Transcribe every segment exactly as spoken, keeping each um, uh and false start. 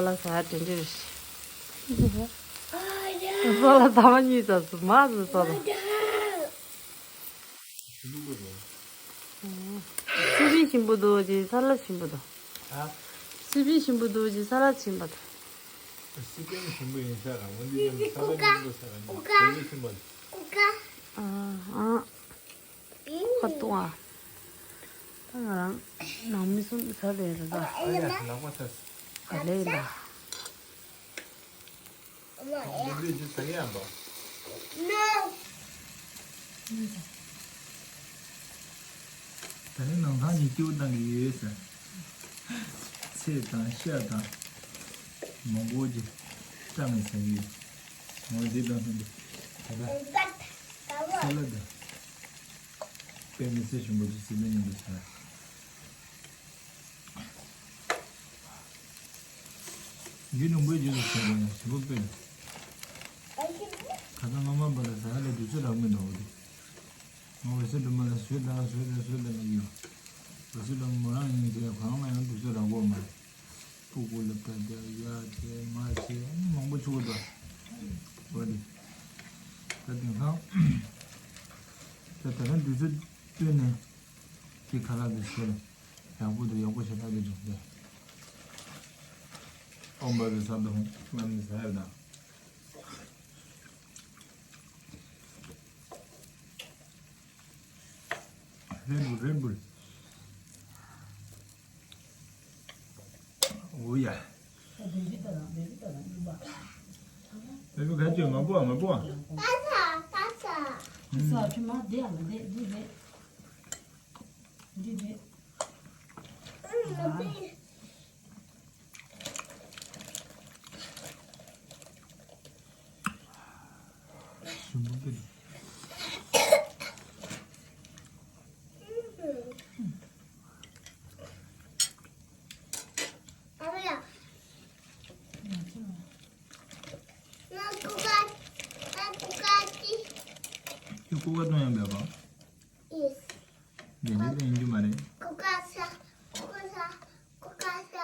ལ་ཟ་དྲན་དྲན་རེད། སོ་ལ་ཟ་མ་གཉིས་ཟ་སོ་མ་ཟ་སོ་ལ། སི་པན་ཞིམ་པོ་འདུག་ཅེས་ས་ལ་ཞིམ་པོ་འདུག་ཨ། སི་པན་ཞིམ་པོ་འདུག་ཅེས་ས་ལ་ཞིམ་པོ་འདུག་སི་པན་ཞིམ་པོ་ཡིན་ས་ར་འོན་ཏེ་ཡང་ས་ལ་ཞིམ་པོ་ས་ར་ནི་དེ་ཞིམ་པོ་འདུག་ཨ་ཨ། ཁ་ཏོ་ཨ། ད་ང་རང་ནང་མི་གསུམ་ཟ་བས་རེད་ད། ཨ་ཡ་ལག་པ་ཚ། ག་ལེ་ད། འདི་འདྲས་ཅིག་ཟ་གི་ཡང་པ། ད་ནི་ནང་ཚང་གི་སྐྱིད་པོ་བཏང་གི་ཡོད་ཟེར། ཚལ་དང་ཤ་དང་མང་པོ་ཅིག་བཀྲམ་ནས་ཟ་གི་ཡོད། ངོ་འདི་དང་འདི་ད་ལྟ་ས་ལ་ད་དཔེ་མི་སྲིད་ཞིམ་པོ་ཅིག་སྲིད་པའི་མཉམ་དུ་ཟ། ཡུལ་ལུང་པའི་རྗེས་སུ་བྱེད་པ་ཡང་ཞིམ་པོ་དཔེ། ཁ་སང་སྔ་མ་བར་ལ་ཟ་ཡ་ལ་དུས་ཚོད་རག་མི་འདུག་འོ་དེ། ང་འོད་ཟེར་སྒྲོལ་མ་ལ་བཟོས་དང་བཟོས་དང་བཟོས་དང་ལབ་ཡོད། འོད་ཟེར་སྒྲོལ་མ་མོ་རང་ཡིན་ཚེ་ཁོ་རང་ལ་ཡང་དུས་ཚོད་རག་གོ་མ་རེད། སྤུ་གུ་ལ་ད་ལྟ་ཡ་བྱས་མ་བྱས་མང་པོ་བྱུང་འདུག་འོ་དེ། ད་དེང་སང་ད་ད་ལན་དུས་ཚོད་བཏོན་ནས་ཀྱི་ཁ་ལག་དེ་བཟོས་ལ། ཡག་པོ་འདུག་ཡག་པོ་ཞེ་དྲག་འདུག་ཅུང་ཟད། ཨོམ་བ་ཟེར་ས་དང་ལམ་ནས་ཟ་ཡ་དང་། Red Bull, Red Bull. Oh yeah. Baby, ག་ཅི་མ་པོ་མ་པོ། ས་ཁྱི་མ་བདེ་ཡ་མ་བདེ་བདེ་བདེ། འདི་རེད། ཞིམ་པོ་འདི་རེད། ཁྱོད་ཀོ་ཀ་བཏུང་ཡང་མེད་པ། ཡེས། འདི་འདྲ་ཡིན་རྒྱུ་མ་རེད། ཀོ་ཀ་ས། ཀོ་ཀ་ས། ཀོ་ཀ་ས།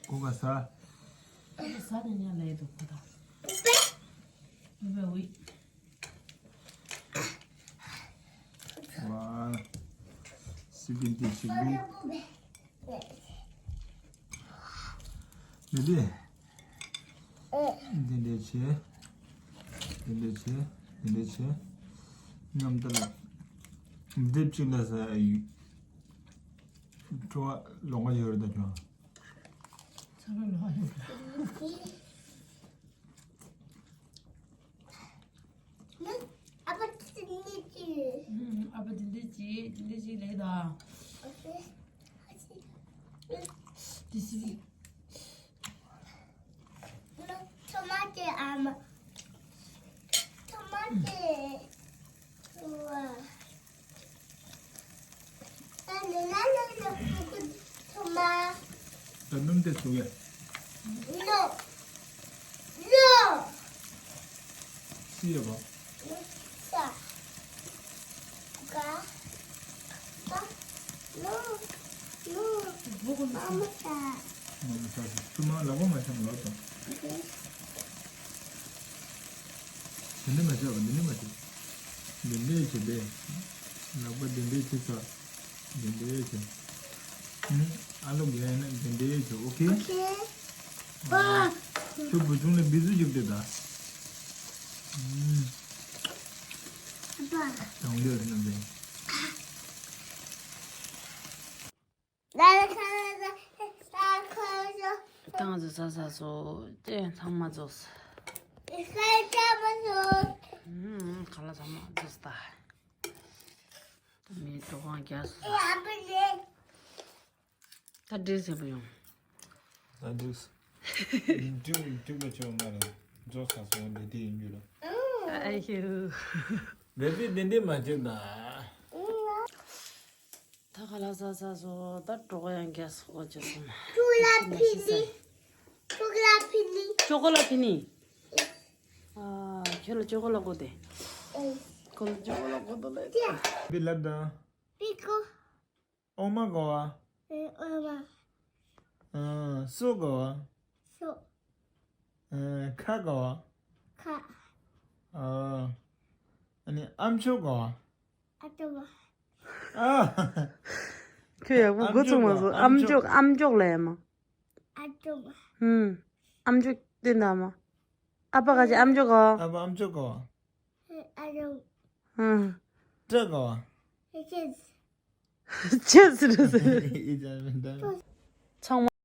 ཀོ་ཀ་ས། ཀོ་ཀ་ས་ནི་ཉ་ལ་ཡི་དུ་ཁོ་ད། ཨུ་བེ་ཝི། ཝ། སི་པིན་ཏི་ཞིག་ལུས། འདི་འདི། འདི་འདྲས་བྱས། འདི་འདྲས་བྱས། འདི་འདྲས་བྱས། མཉམ་དུ་ལ། འདི་གཅིག་ལ་ཟ་ཡ་ཡོད། བྲོ་བ་ལོང་བ་ཡོད་རེད་ད་ཁྱོད། ཚ་བ་ལོང་བ་ཡོད་རེད། ཨ་ཕ་དེ་འདི་ཅི། ཨ་ཕ་དེ་འདི་ཅི་དེ་འདི་ཅི་ལེགས་ད། དེ་སི། ཐོ་མ་ཏི་ཨ་མ། ཐོ་མ་ཏི། ད་ནི་ན་ན་ན་ཕྲུ་གུ་ཐོ་མ། ད་སྣུམ་དེ་བཙུགས་ཡ། ལོ། ལོ། སི་ཡ་བ། ལོ། ས། ག་ད། ལོ། ལོ། མ་མ་ས། མ་མ་ས་སི་ཐོ་མ་ལ་གོ་མ་ཤམ་ལོ་ད། ཨོ་ཁེ། དེ་འདྲ་མ་བྱེད་པ་འདི་འདྲ་མ་བྱེད། འདི་འདྲ་བྱེད་པས། ལག་པ་འདི་འདྲ་བྱེད་ས། འདི་འདྲ་བྱེད། ཨུམ། ཨ་ལོ་རྒན་ཡིན་ན་འདི་འདྲ་བྱེད། ཨོ་ཁེ། ཨོ་ཁེ། པ། ཁྱོད་བུ་ཆུང་ལ་འབི་ཚུ་ཅིག་སྤྲད་ད། ཨུམ། པ། དང་ལོས་ན་འདི། ད་ང་ཚོ་ཟ་ཟ་སོ། ཅེ་ཚང་མ་རྫོགས། ཧུམ། ཁ་ལག་ཚང་མ་རྫོགས་ད། ད་མི་འགྲོ་གང་རྒྱག་སོ། ད་འགྲིག་ཟེར་བ་ཡོང་། ད་འགྲིག་འགྲིག་འགྲིག་པ་བྱུང་མ་རེད། རྫོགས་ས་སོང་བ་ལས་དེ་ཡིན་རྒྱུ་རེད། ཨ་ཧེ། ལས་དེ་དེ་འདྲས་མ་བྱེད་ད། ད་ཁ་ལག་ཟ་ཟ་སོ། ད་གྲོགས་ཡང་རྒྱག་སོ་ཅེས་སོང་། ཅོ་ཀོ་ལ་ཕི་ནི། ཅོ་ཀོ་ལ་ཕི་ནི། ཅོ་ཀོ་ལ་ཕི་ནི། ཨ། ཁྱོད་ལ་ཅོ་ཀོ་ལ་དགོས་ཏེ། ཨེ། ཁོ་ལ་ཅོ་ཀོ་ལ་དགོས་ཏེ་ལབ། པི་ལབ་དང་། པི་ཀོ། ཨོ་མ་གོ་བ། ཨེ། ཨོ་མ། ཨ། སོ་གོ་བ། ཆུ། ཨ། ཁ་དགའ་བ། ཁ། ཨ། ཨ་ནི་ཨ་མཆོག་དགའ་བ། ཨ་ཏོ་བ། ཨ། ཁྱོད་ཡག་པོ་འགོ་ཚུགས་མ་སོང་། ཨ་མཆོག་ཨ་མཆོག་ལབ་ཡ་མ། ཨ་ཏོ་བ། ཧུམ། ཨ་མཆོག་བསྟན་དང་མ། ཨ་ཕ་ག་ཅི་ཨ་མཆོག་གོ། ཨ་ཕ་ཨ་མཆོག་གོ། ཨ་ཏོ། ཧུམ། སྐྲ་གོ། ཧེ་ཁེས། ཅེས་ཟེར་ཟེར། ཨི་ཅ་མི་འདྲ། ཚང་མ།